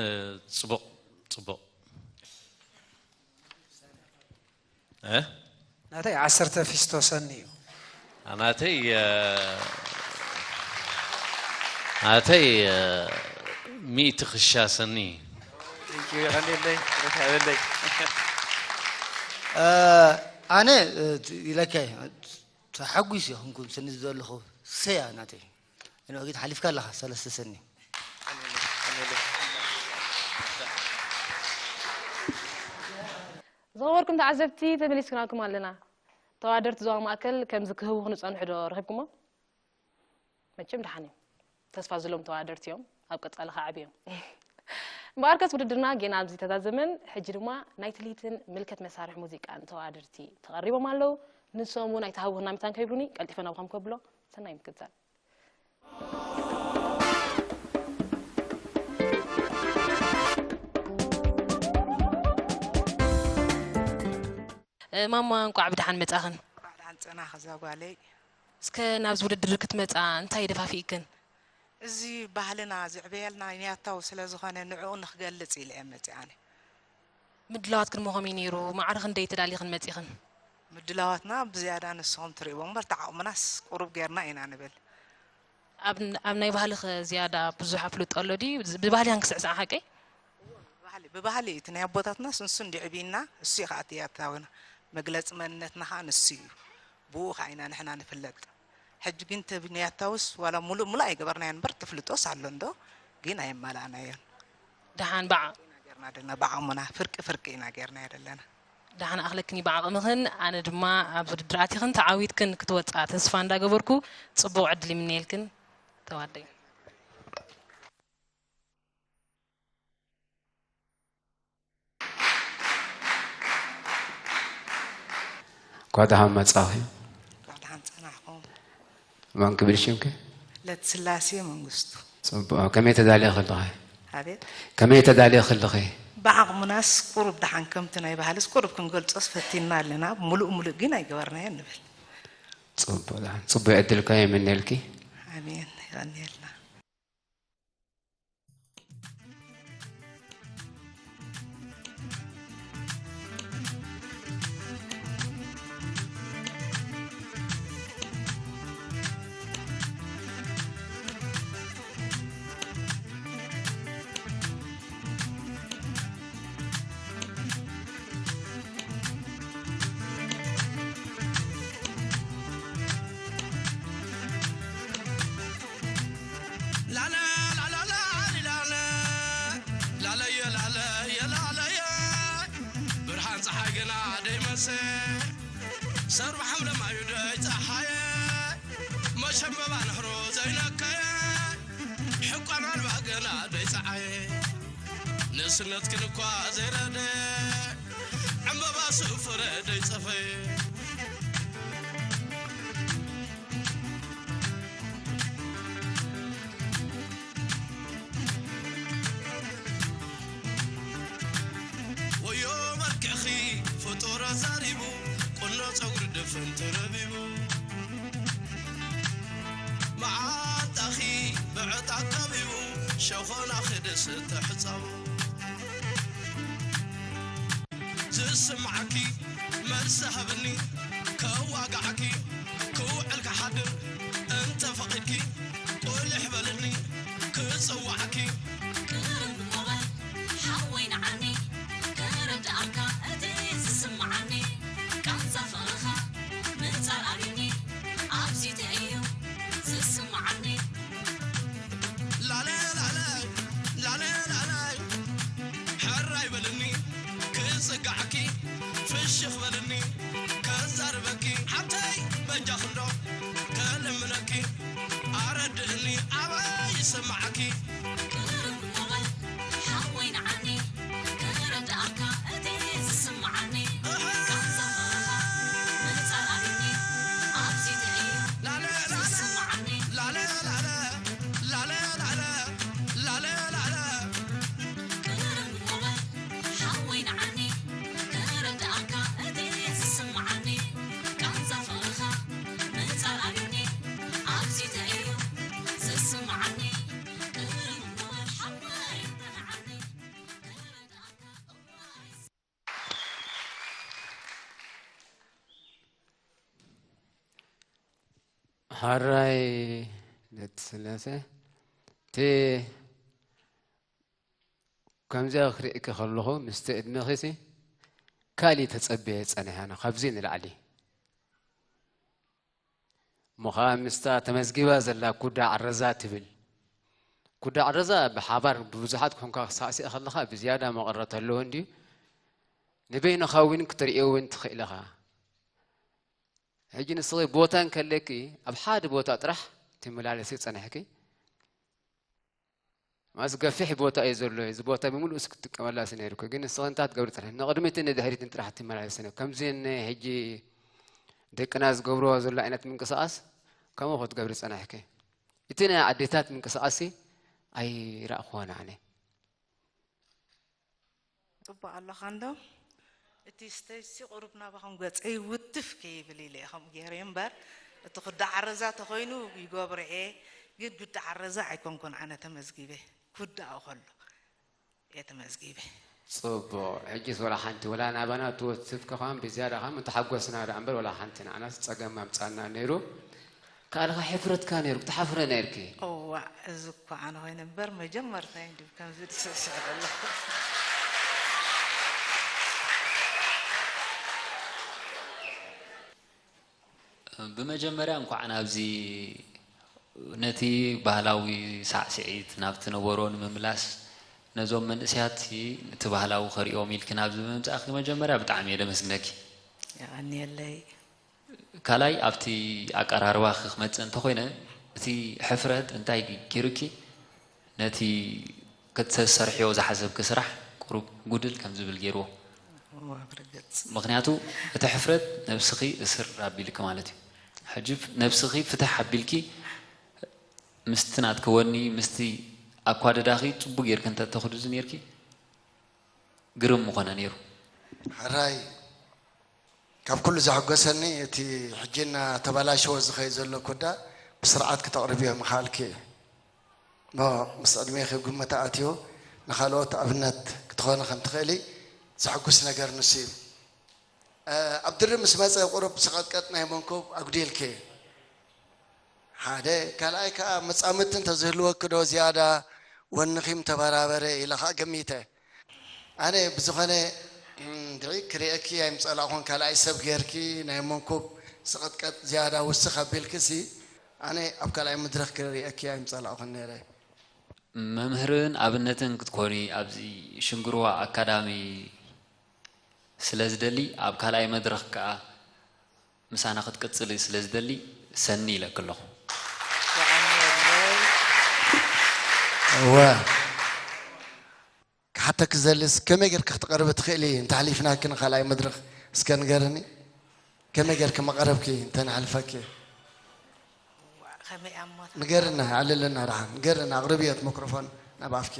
ፅቡቕ ፅቡቕ እ ናተይ ዓሰርተ ፊስቶ ሰኒ እዩ። ናተይ ናተይ ሚእቲ ክሻ ሰኒ። Thank you፣ የቐንየለይ፣ ርሕበለይ። ኣነ ኢለካ ተሓጒስ ይኹንኩም ሰኒ ዘለኹ ሰያ ናተይ። ንዕጊት ሓሊፍካ ኣለኻ ሰለስተ ሰኒ። ዝኸበርኩም ተዓዘብቲ ተመሊስክናልኩም ኣለና። ተዋደርቲ ዞባ ማእከል ከምዚ ክህቡ ክንጸንሑ ዶ ረኺብኩሞ? መቸም ደሓን እዮም። ተስፋ ዝሎም ተዋደርቲ እዮም። ኣብ ቀጻሊ ከዓቢ እዮም። እምበኣርከስ ውድድርና ጌና ኣብዚ ተዛዘመን። ሕጂ ድማ ናይ ትልሂትን ምልከት መሳርሒ ሙዚቃን ተዋደርቲ ተቐሪቦም ኣለዉ። ንሶም እውን ኣይተሃውኹና መታን ከይብሉኒ ቀልጢፈ ናብኹም ከብሎ። ሰናይ ምክትታል። ማማ እንቋዕ ብደሓን መጻኽን። እንቋዕ ደሓን ጸናኺ እዛ ጓለይ። እስከ ናብዚ ውድድር ክትመጻ እንታይ ደፋፊእክን? እዚ ባህልና ዝዕበየልና ኒያታዊ ስለ ዝኾነ ንዕኡ ንኽገልጽ ኢለ እየ መጺኣ ኣነ። ምድላዋትክን ከመይ ነይሩ? ማዕረ ክንደይ ተዳሊኽን መጺኽን? ምድላዋትና ብዝያዳ ንስኹም ትርእይዎ እምበር እቲ ዓቕምናስ ቁሩብ ጌርና ኢና ንብል። ኣብ ኣብ ናይ ባህልኸ ዝያዳ ብዙሕ ኣፍልጦ ኣሎ ድዩ? ብባህሊ ኢኽን ክስዕስዓ ሓቀይ? ብባህሊ ብባህሊ እቲ ናይ ኣቦታትናስ ንሱ እንድዩ ዕብይና እሱ እዩ ከዓ እቲ ኣታዊና መግለፂ መንነትና ከዓ ንሱ እዩ። ብኡ ከዓ ኢና ንሕና ንፍለጥ። ሕጂ ግን ተብንያታውስ ዋላ ሙሉእ ሙሉእ ኣይገበርናዮን እምበር ትፍልጦስ ኣሎ እንዶ ግን ኣየማላእናዮን። ደሓን በዓ ኢና ጌርና ዘለና ብዓቕምና ፍርቂ ፍርቂ ኢና ጌርናዮ ዘለና። ደሓን ኣኽለክኒ ብዓቕምኽን ኣነ ድማ ኣብ ውድድር ኣቲኽን ተዓዊትክን ክትወፃ ተስፋ እንዳገበርኩ ፅቡቕ ዕድል ይምነየልክን ተዋደይ። እንኳዕ ደሓን መጻኺ። እንኳዕ ደሓን ጸናሕኩም። መን ክብል ሽምኪ? ለትስላሴ መንግስቱ። ጽቡቕ። ከመይ ተዳልየ ከለኺ? ኣቤት። ከመይ ተዳልየ ከለኺ? ብዓቕሙናስ ቁሩብ ደሓን ከምቲ ናይ ባህልስ ቁሩብ ክንገልጾስ ፈቲንና ኣለና። ሙሉእ ሙሉእ ግን ኣይገበርናዮን ንብል። ጽቡቕ ደሓን። ጽቡቕ ዕድል ከኣ የምነልኪ። ኣሜን። የቐንየልና። ጸሓይ ገና ደይመሰ ሰርባሕ ለማዩ ደይ ጸሓየ መሸንበባ ንሕሮ ዘይነከየ ሕቋን ኣልባ ገና ደይ ጸዓየ ንእስነትክን እኳ ዘይረደ ዕምበባ ስፍረ ደይ ጸፈየ ወዮ መልክዕኺ ፍጡር ኣዛሪቡ ቁኖ ጸጉሪ ድፍን ተረቢቡ መዓንጣኺ ብዕጣ ከቢቡ ሸኾናኺ ደስ ተሕጸቡ ስምዓኪ መልሲ ሃብኒ፣ ከዋግዓኪ ክውዕል ክሓድር እንተ ፈቒድኪ፣ ቁልሕ በልኒ ክጽውዓኪ። ቅርብ እሞ በል ሓወይ ንዓኒ፣ ክርድኣካ እቲ ዝስምዓኒ፣ ቃንዛ ፍቕርኻ ምጻር ኣብዩኒ፣ ኣብዚ እንታይ እዩ ዝስምዓኒ? ላለ ላለ ላለ ላለ ሕራይ በልኒ ክጽጋዕኪ፣ ፍሽኽ በልኒ ከዛርበኪ፣ ሓብተይ በጃኽንዶ ከልምነኪ፣ ኣረድእኒ ኣበይ ይስምዓኪ? ቅርብ እሞ በል ሓወይ ንዓኒ፣ ክርድኣካ እቲ ዝስምዓኒ፣ ቃንዛ ፍቕርኻ ምጻር ኣብዩኒ፣ ኣብዚ እንታይ እዩ ላለ ላለ ዝስምዓኒ? ላለ ላለ ላለ ላለ ላለ ላለ ቅርብ እሞ በል ሓወይ ንዓኒ፣ ክርድኣካ እቲ ዝስምዓኒ፣ ቃንዛ ፍቕርኻ ምጻር ኣብዩኒ፣ ኣብዚ እንታይ እዩ ዝስምዓኒ? ቅርብ እሞ በል ሓወይ ንዓኒ፣ ክርድኣካ እዋይ ሕራይ ለትስላሴ፣ እቲ ከምዚኣ ክርእየኪ ከለኹ ምስቲ ዕድመኺሲ ካልእ ተጸብየ ጸኒሐ፣ ኣነ ካብዚ ንላዕሊ። እሞ ኸኣ ምስታ ተመዝጊባ ዘላ ኩዳ ዓረዛ ትብል። ኩዳ ዓረዛ ብሓባር ብብዙሓት ኮንካ ክትሳዕስዕ ከለኻ ብዝያዳ መቐረት ኣለዎ እንድዩ። ንበይንኻ እውን ክትርእዮ እውን ትኽእል ኢኻ። ሕጂ ንስኺ ቦታ እንከለኪ ኣብ ሓደ ቦታ ጥራሕ ትመላለሲ ጸኒሕኪ። ማስ ገፊሕ ቦታ እዩ ዘሎ፣ እዚ ቦታ ብምሉእስ ክትጥቀመላሲ ነይሩኪ። ግን ንስኺ እንታይ ትገብሪ ጸኒሕኪ? ንቕድሚትን ንድሕሪትን ጥራሕ ትመላለሲ ነይሩ። ከምዚ ን-፣ ሕጂ ደቅና ዝገብርዎ ዘሎ ዓይነት ምንቅስቓስ ከምኡ ክትገብሪ ጸኒሕኪ። እቲ ናይ ኣዴታት ምንቅስቓስሲ ኣይረእኽዎን ኣነ። ጽቡቕ ኣለኻ እንዶ? እቲ ስተጅሲ ቁሩብ ናባኹም ገጸይ ውትፍ ከይብል ኢለ እየ ከምኡ ገይረ እምበር፣ እቲ ኩዳ ዓረዛ ተኾይኑ ይገብሮ እየ፣ ግን ኩዳ ዓረዛ ኣይኮንኩን ኣነ ተመዝጊበ፣ ኩዳኡ ከሎ እየ ተመዝጊበ። ጽቡቕ። ሕጂስ ወላ ሓንቲ፣ ወላ ናባና ትወትፍ ከማን ብዝያዳ ከማን ምተሓጎስና ደኣ እምበር፣ ወላ ሓንቲ ንዓናስ ጸገም ኣምጻና ነይሩ። ካልኻ ሕፍረትካ ነይሩ፣ ክትሓፍረ ነይርኪ። እዋእ፣ እዚ እኮ ኣነ ኮይነ እምበር መጀመርታይ እንድዩ ከምዚ ዝስዕስዕ ዘለኹ። ብመጀመርያ እንኳዕ ናብዚ ነቲ ባህላዊ ሳዕስዒት ናብቲ ነበሮ ንምምላስ ነዞም መንእሰያት እቲ ባህላዊ ከርእዮም ኢልኪ ናብዚ ብምምጻእኪ መጀመርያ ብጣዕሚ እየ ደመስግነኪ። የቐንየለይ። ካልኣይ ኣብቲ ኣቀራርባኺ ክመጽእ እንተኾይነ፣ እቲ ሕፍረት እንታይ ገይሩኪ ነቲ ክትሰርሕዮ ዝሓሰብኪ ስራሕ ቁሩብ ጉድል ከም ዝብል ገይርዎ። ምኽንያቱ እቲ ሕፍረት ነብስኺ እስር ኣቢልኪ ማለት እዩ። ሕጂ ነብስኺ ፍትሕ ኣቢልኪ ምስቲ ናትኪ ወኒ፣ ምስቲ ኣኳድዳኺ ጽቡቕ ጌርኪ እንተ ተኹድዚ ኔርኪ ግርም ምኾነ ኔሩ። ሕራይ ካብ ኩሉ ዘሐጎሰኒ እቲ ሕጂ እናተበላሸወ ዝኸይድ ዘሎ ኮዳ ብስርዓት ክተቕርብዮ ምኽኣልኪ እዩ። እሞ ምስ ዕድሜኺ ኣብ ግምት ኣእትዩ ንኻልኦት ኣብነት ክትኾኒ ከም ትኽእሊ ዘሐጉስ ነገር ንሱ እዩ። ኣብ ድሪ ምስ መጸ ቁሩብ ሰቐጥቀጥ ናይ መንኮብ ኣጉዲልኪ። ሓደ ካልኣይ ከኣ መጻምድቲ እንተዝህልወኪ ዶ ዝያዳ ወንኺ ምተበራበረ ኢለ ከኣ ገሚተ። ኣነ ብዝኾነ እንድዒ ክርእየኪ ኣይምጸላእኹን፣ ካልኣይ ሰብ ጌርኪ ናይ መንኩብ ስቕጥቀጥ ዝያዳ ውስኽ ኣቢልኪሲ ኣነ ኣብ ካልኣይ መድረኽ ክርእየኪ ኣይምጸላእኹን ነይረ። መምህርን ኣብነትን ክትኮኒ ኣብዚ ሽንግርዋ ኣካዳሚ ስለ ዝደሊ ኣብ ካልኣይ መድረኽ ከኣ ምሳና ክትቅጽሊ ስለ ዝደሊ ሰኒ ኢለኪ ኣለኹ። እወ ክሓተኪ ዝደልስ ከመይ ጌርኪ ክትቐርቢ ትኽእሊ እንተሕሊፍናኪ ንኻልኣይ መድረኽ እስከ ንገርኒ ከመይ ጌርኪ መቐረብኪ እንተነሕልፈኪ ከመይ ኣሞ ንገርና ኣልልና ደሓን ንገርና ኣቕርብዮ እቲ መክሮፎን ናብ ኣፍኪ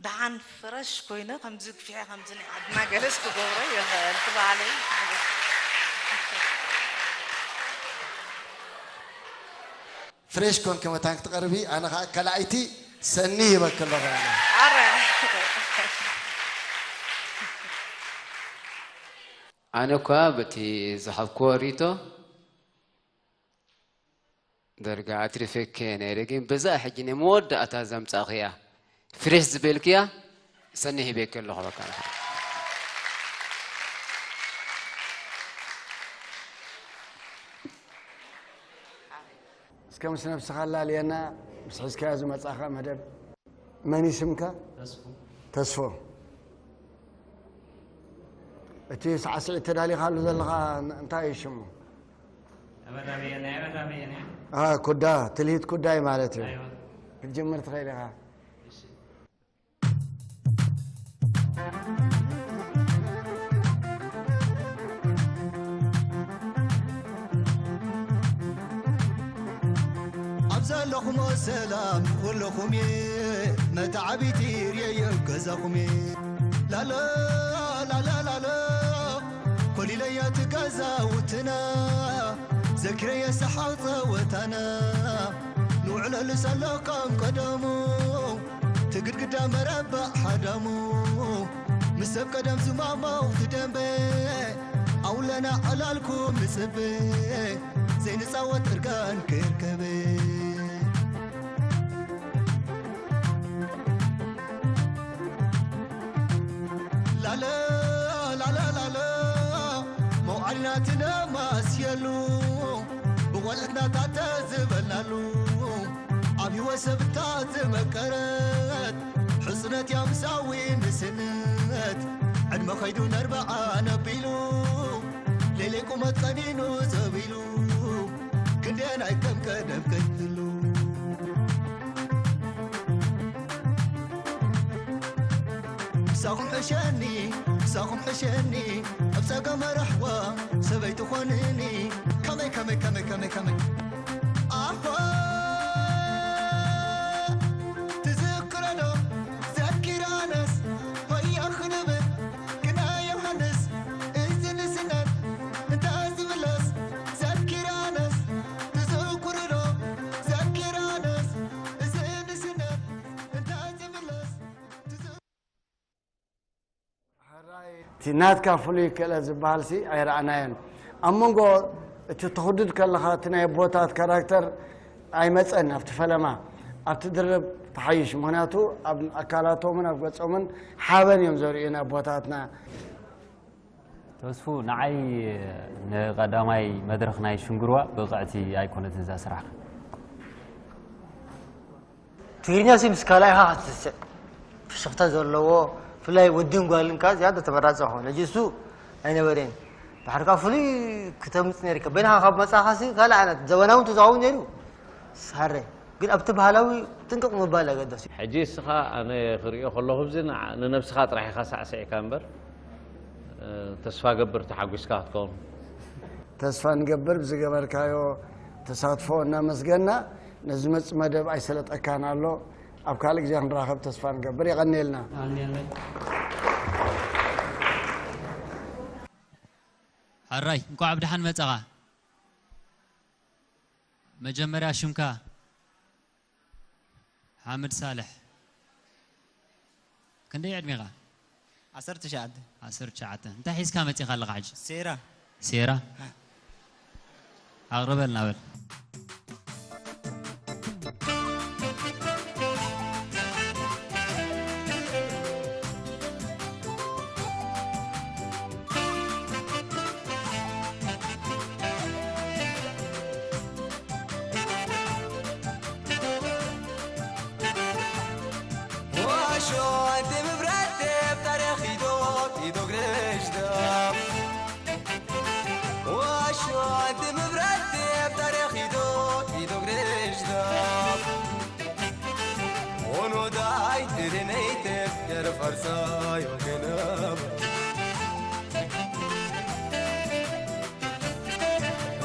ደሓን ፍረሽ ኮይነ ከምዚ ግፊሐ ከምዚ ናይ ዓድና ገለስ ክገብሮ ይኽእል ትበሃለይ ፍሬሽ ኮንኪ መታን ክትቐርቢ ኣነ ከዓ ከላኣይቲ ሰኒ ይበኪ ኣለኹ ኣነ ኣረ ኣነ እኳ በቲ ዝሃብክዎ ርእይቶ ደርጋ ኣትሪፈኪ ነይረ፣ ግን በዛ ሕጂ ናይ መወዳእታ ዘምጻእኽያ ፍሬሽ ዝበልክያ ሰኒ ሂበኪ ኣለኹ። በቃ እስከ ምስ ነብስኻ ኣላልየና፣ ምስ ሒዝካዮ ዝመጻኻ መደብ። መን እዩ ስምካ? ተስፉ። ተስፎ። እቲ ሳዕስዒት ተዳሊኻሉ ዘለኻ ን-፣ እንታይ እዩ ሽሙ? ኣበራብየና፣ ኣበራብየና። አ፣ ኩዳ፣ ትልሂት ኩዳ እዩ ማለት እዩ። ኣይዋ። ክትጅምር ትኽእል ኢኻ። እሺ። ኣብ ዘለኹሞ ሰላም ኩለኹም እየ፣ መታዕቢቲ ርእየዮ ገዛኹም እየ። ላለ፣ ላለ፣ ላለ፣ ኮሊለያ እቲ ገዛውትና፣ ዘኪረየ ሰሓቕ ጸወታና፣ ንውዕለሉ ሰለኻም ቀደሙ፣ እቲ ግድግዳ መረባዕ ሓዳሙ፣ ምስ ሰብ ቀደም ዝማማው ትደንበ፣ ኣውለና ዕላልኩም ንጽበ፣ ዘይንጻወት እርጋን ክርከበ። ላለ፣ ላለ፣ ላለ፣ መውዓልና ትነማስየሉ፣ ብቖልዕትና ታተ ዝበልናሉ፣ ኣብ ህይወት ሰብታ ዝመቀረት፣ ሕጽነት ያምሳዊ ንስነት፣ ዕድመ ኸይዱ ነርበዓ ነቢሉ፣ ሌሌ ቁመት ቀኒኑ ዘቢሉ፣ ክንደየናይ ከም ቀደም ከይትሉ። ምሳኹም ሕሸኒ፣ ምሳኹም ሕሸኒ፣ ኣብ ጸገመ ራህዋ ሰበይቲ ኾንኒ። ከመይ፣ ከመይ፣ ከመይ፣ ከመይ፣ ከመይ? ኣሆ፣ ትዝክረዶ ዘኪራነስ፣ ሆያ ክንብል ግና ዮሃንስ፣ እዚ ንስነት እንተ ዝምለስ፣ ዘኪራነስ፣ ትዝክርዶ ዘኪራነስ፣ እዚ ንስነት እንተ ዝምለስ፣ ትዝ- እቲ ናትካ ፍሉይ ክእለት ዝበሃል ሲ ኣይረኣናዮን። ኣብ መንጎ እቲ ትኹድድ ከለኻ እቲ ናይ ኣቦታት ካራክተር ኣይመጸን ኣብቲ ፈለማ። ኣብቲ ድርብ ተሓይሽ፣ ምኽንያቱ ኣብ ኣካላቶምን ኣብ ገጾምን ሓበን እዮም ዘርእዩና ኣቦታትና። ተስፉ፣ ንዓይ ንቐዳማይ መድረኽ ናይ ሽንግርዋ ብቕዕቲ ኣይኮነትን እዛ ስራሕ። ትግርኛ ሲ ምስ ካልኣይኻ ክትስስዕ ፍሽኽታ ዘለዎ፣ ብፍላይ ወድን ጓልን ከኣ ዝያዳ ተመራጺ ክኸውን። ሕጂ እሱ ኣይነበረን። ድሓር ከኣ ፍሉይ ክተምጽእ ነይርካ። በይንኻ ካብ መጻኻ ሲ ካልእ ዓይነት ዘበናዊ እንተዝኸውን ነይሩ፣ ሳረ። ግን ኣብቲ ባህላዊ ጥንቅቕ ምባል ኣገዳሲ እዩ። ሕጂ እስኻ ኣነ ክርእዮ ከለኹ፣ ኣብዚ ንዓ-፣ ንነብስኻ ጥራሕ ኢኻ ሳዕሲዕካ እምበር፣ እ፣ ተስፋ ገብር ተሓጒስካ ክትከውን። ተስፋ ንገብር ብዝገበርካዮ ተሳትፎ እናመስገና፣ ነዚ መጽእ መደብ ኣይሰለጠካን ኣሎ። ኣብ ካልእ ግዜ ክንራኸብ ተስፋ ንገብር። የቐንየልና። ኣሜን። ሕራይ፣ እንኳዕ ብደሓን መጻኻ። መጀመርያ ሽምካ? ሓምድ ሳልሕ። ክንደይ ዕድሜኻ? ዓሰርተ ትሽዓተ። ዓሰርተ ትሽዓተ። እንታይ ሒዝካ መጺኻ ኣለኻ ሕጂ? ሴራ። ሴራ? ኣቕርበልና በል። ዋሾ ኣንቲ ምብራቴ ብታሪኽ ኢዶ ኢዶ ግረሽዳ። ዋሾ ኣንቲ ምብራቴ ብታሪኽ ኢዶ ኢዶ ግረሽዳ። ሆኖ ዳይ ትርነይተ ገረ ፈርሳዮ ገነብ።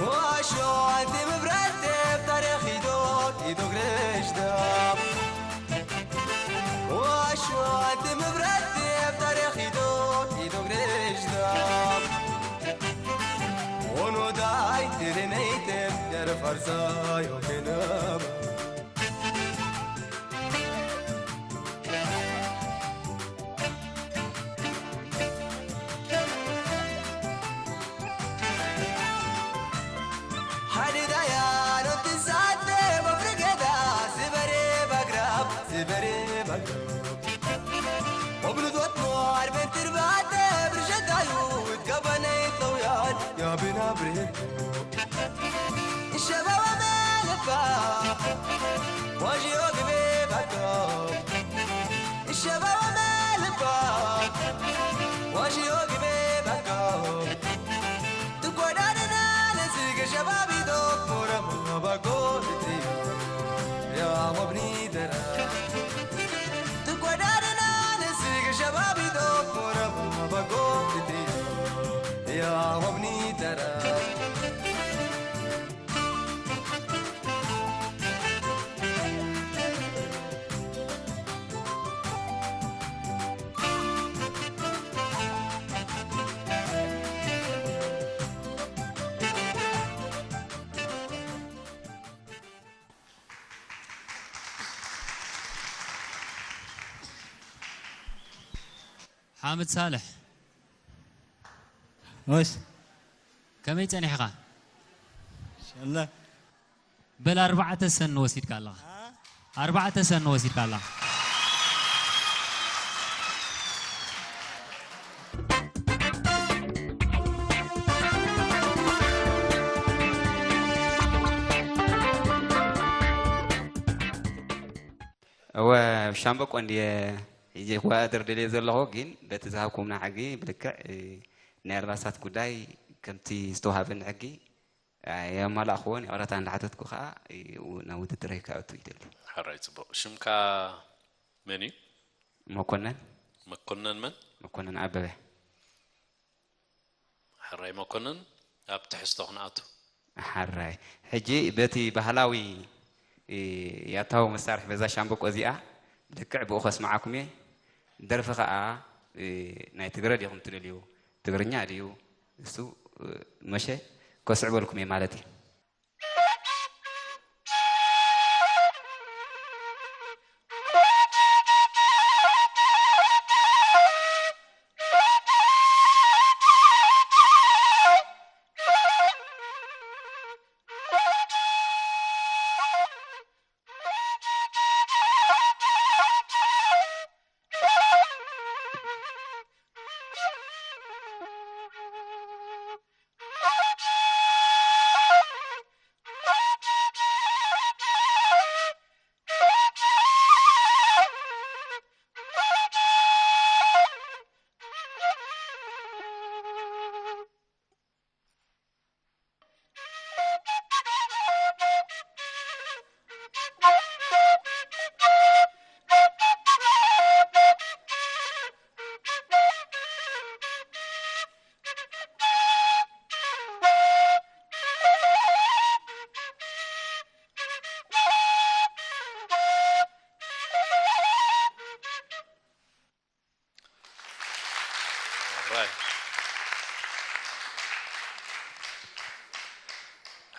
ዋሾ ኣንቲ ምብራቴ ብታሪኽ ኢዶ ኢዶ ግረሽዳ። ዋሾ ኣንቲ ምብራቴ ብታሪኽ ኢዶ ኢዶ ግረሽዳ። ሆኖ ዳይ ትርነይተ ገረ ፈርሳዮ ገነብ። Oji ogi be bako. Ishaba wa mele ba. Oji ogi be bako. Tu kwadari na ne sige shababi do kura mo bako titi. Ya mo bni dara. Tu kwadari na ne sige shababi do kura mo bako titi. Ya mo bni dara. ሓምድ ሳልሕ፣ ወስ ከመይ ጸኒሕኻ? ሸለ በል ኣርባዕተ ሰኒ ወሲድካ ኣለኻ። ኣርባዕተ ሰኒ ወሲድካ ኣለኻ። እወ፣ ሻምበቆ እንድየ። ሕጂ ክወዳደር ደልየ ዘለኹ፣ ግን በቲ ዝሃብኩምና ሕጊ ብልክዕ፣ እ፣ ናይ ኣልባሳት ጉዳይ ከምቲ ዝተዋህበኒ ሕጊ፣ እ፣ የማላእኽዎን ይቕረታ እንዳሓተትኩ ከዓ፣ እ፣ ው-፣ ናብ ውድድረይ ክኣቱ ይደሊ። ሕራይ፣ ጽቡቕ። ሽምካ መን እዩ? መኮነን። መኮነን መን? መኮነን ኣበበ። ሕራይ መኮነን፣ ኣብ ትሕዝቶ ክንኣቱ። ሓራይ። ሕጂ በቲ ባህላዊ፣ እ፣ ያታዊ መሳርሒ በዛ ሻምበቆ እዚኣ ልክዕ ብኡ ከስምዓኩም እየ። ደርፊ ኸኣ፣ እ፣ ናይ ትግረ ዲኹም ትደልዩ? ትግርኛ ድዩ? እሱ፣ እ፣ መሸ ከስዕበልኩም እየ ማለት እዩ።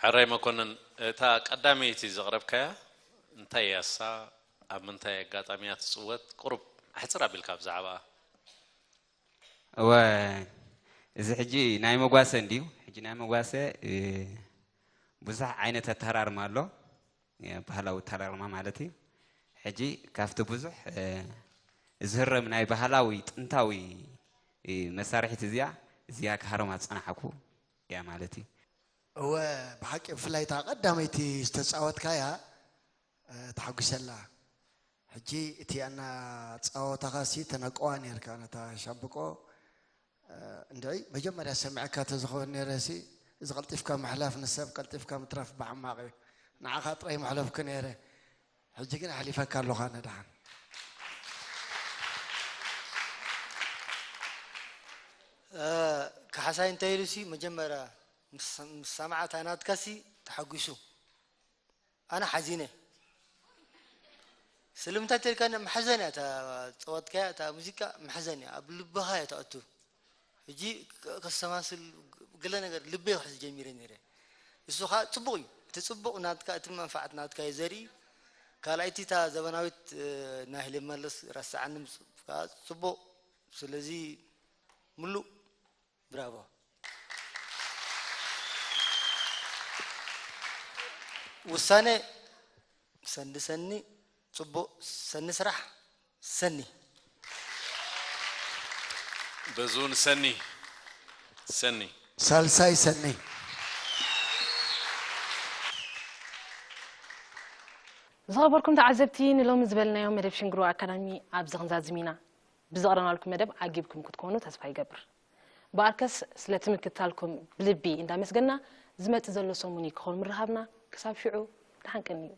ሕራይ መኮንን፣ እታ ቀዳመይቲ ዘቕረብካያ እንታይ እያ እሳ? ኣብ ምንታይ ኣጋጣሚ እያ ትጽወት? ቁሩብ ኣሕጽር ኣቢልካ ብዛዕባኣ። እወ፣ እዚ ሕጂ ናይ መጓሰ እንድዩ። ሕጂ ናይ መጓሰ፣ እ፣ ብዙሕ ዓይነት ኣተሃራርማ ኣሎ። የ-፣ ባህላዊ ኣተሃራርማ ማለት እዩ። ሕጂ ካብቲ ብዙሕ፣ እ፣ ዝህረም ናይ ባህላዊ ጥንታዊ፣ እ፣ መሳርሒት እዚኣ፣ እዚኣ ክሃረማ ዝጸናሕኩ እያ ማለት እዩ። እወ፣ ብሓቂ ብፍላይ እታ ቀዳመይቲ ዝተጻወትካያ፣ እ፣ ተሓጒሰላ። ሕጂ እቲ ኣናጻወታኻሲ ተነቀዋ ኔርካ ነታ ሻምብቆ። እ፣ እንድዒ መጀመርያ ሰሚዐካ ተዝኸውን ኔረሲ፣ እዚ ቀልጢፍካ ምሕላፍ ንሰብ ቀልጢፍካ ምትራፍ ብሓማቕ እዩ። ንዓኻ ጥራይ ምሕለፍኩ ኔረ። ሕጂ ግን ኣሕሊፈካ ኣለኹ ኣነ ደሓን። እ፣ ካሕሳይ እንታይ ኢሉሲ መጀመርያ ምስ ምስ ሰምዓ እታ ናትካሲ ተሓጒሱ። ኣነ ሓዚነ። ስለምንታይ ተልካኒ መሕዘን እያ እታ ዝጸወትካያ እታ ሙዚቃ መሕዘን እያ ኣብ ልብኻ እያ ትኣቱ። ሕጂ ከሰማስል ገለ ነገር ልበይ ክሕዝ ጀሚረ ነይረ። እሱ ኸኣ ጽቡቕ እዩ። እቲ ጽቡቕ ናትካ እቲ መንፍዓት ናትካ እዩ ዘርኢ። ካልኣይቲ እታ ዘበናዊት ናይ ሃይለ መለስ ረስዓኒ ከኣ ጽቡቕ። ስለዚ ምሉእ ብራቮ። ውሳነ ሰኒ ሰኒ ጽቡቕ ሰኒ ስራሕ ሰኒ። በዙን ሰኒ ሰኒ። ሳልሳይ ሰኒ። ዝኸበርኩም ተዓዘብቲ፣ ንሎሚ ዝበልናዮ መደብ ሽንግሮ ኣካዳሚ ኣብዚ ክንዛዝም ኢና። ብዘቕረብናልኩም መደብ ዓጊብኩም ክትኮኑ ተስፋ ይገብር። ብኣርከስ ስለቲ ምክትታልኩም ብልቢ እንዳመስገና፣ ዝመጽእ ዘሎ ሰሙን እዩ ክኸውን ምርኻብና። ክሳብ ሽዑ ደሓን ቀንዩ።